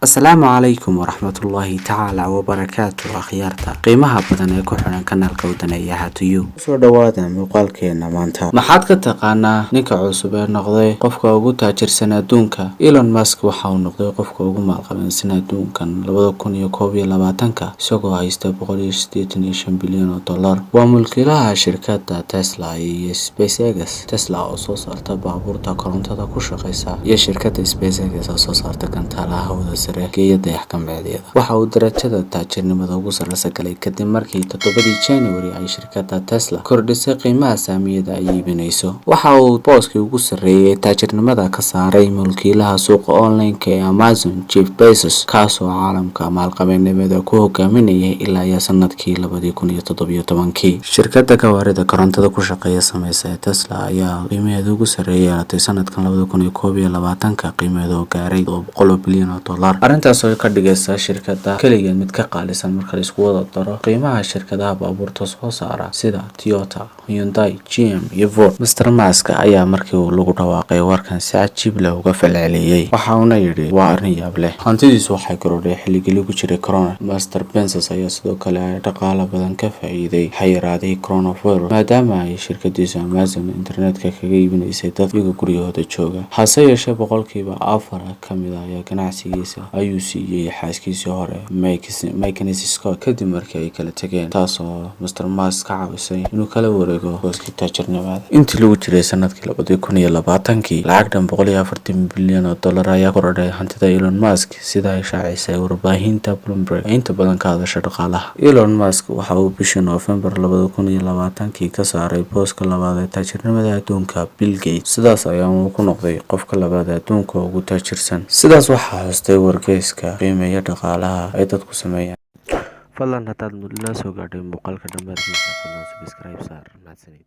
Asalaamu calaykum waraxmatullaahi tacaala wabarakaatu. Akhyaarta qiimaha badan ee ku xidhan kanaalka Wadaneeyaha Tuyu, kusoo dhawaada muuqaalkeena maanta. Maxaad ka taqaanaa ninka cusub ee noqday qofka ugu taajirsan adduunka? Elon Musk waxa uu noqday qofka ugu maalqabeynsan adduunkan 2021-ka, isagoo haysta 185 bilyan oo dollar. Waa mulkiilaha shirkadda Tesla iyo SpaceX. Tesla oo soo saarta baabuurta korontada ku shaqeysa iyo shirkadda SpaceX oo soo saarta gantaalaha hawada sare geeya dayax gacmeedyada. Waxa uu darajada taajirnimada ugu sarreysa galay kadib markii 7-dii January ay shirkadda Tesla kordhisay qiimaha saamiyada ay iibinayso. Waxa uu booskii ugu sarreeyay ee taajirnimada ka saaray mulkiilaha suuqa online-ka ee Amazon, Jeff Bezos, kaasoo caalamka maalqabeennimada ku hogaaminayay ilaa iyo sanadkii 2017-kii. Shirkadda gawaarida korontada ku shaqeeya sameysa ee Tesla ayaa qiimaheeda ugu sarreeya yeelatay sanadkan 2021-ka, qiimaheeda oo gaaray 100 bilyan oo dollar. Arrintaas oo ka dhigaysa shirkadda keligeed mid ka qaalisan marka la isku wada daro qiimaha shirkadaha baabuurta soo saara sida Toyota, Hyundai, GM iyo Ford. Mr Musk ayaa markii uu lagu dhawaaqay warkan si cajiib leh uga falceliyey, waxa uuna yidhi: "Waa arrin yaab leh." Hantidiisu waxay korodhay xilligii lagu jiray corona. Mr Bezos ayaa sidoo kale dhaqaale badan ka faa'iiday xayiraadihii coronavirus, maadaama ay shirkadiisu Amazon internetka kaga iibinaysay dad iyaga guryahooda jooga. Hase yeeshee, 4% ka mid ah ayaa ganacsigiisa ayuu siiyey xaaskiisii hore, Mackenzie Scott, kadib markii ay kala tageen, taasoo Mr Musk ka caawisay inuu kala wareego booskii taajirnimada. Intii lagu jiray sanadkii 2020-kii, lacag dhan 140 bilyan oo dollar ayaa korodhay hantida Elon Musk, sida ay shaacisay warbaahinta Bloomberg ee inta badan ka hadasha dhaqaalaha. Elon Musk waxa uu bishii Noofembar 2020-kii ka saaray booska labaad ee taajirnimada adduunka Bill Gates. Sidaas ayaa uu ku noqday qofka labaad ee adduunka ugu taajirsan. Sidaas waxaa xustay wargeyska qiimeeya dhaqaalaha ay dadku sameeyaan. Fadlan haddaad la soo gaadhay muuqaalka dhammaadkiisa, fadlan subscribe saar. Mahadsanid.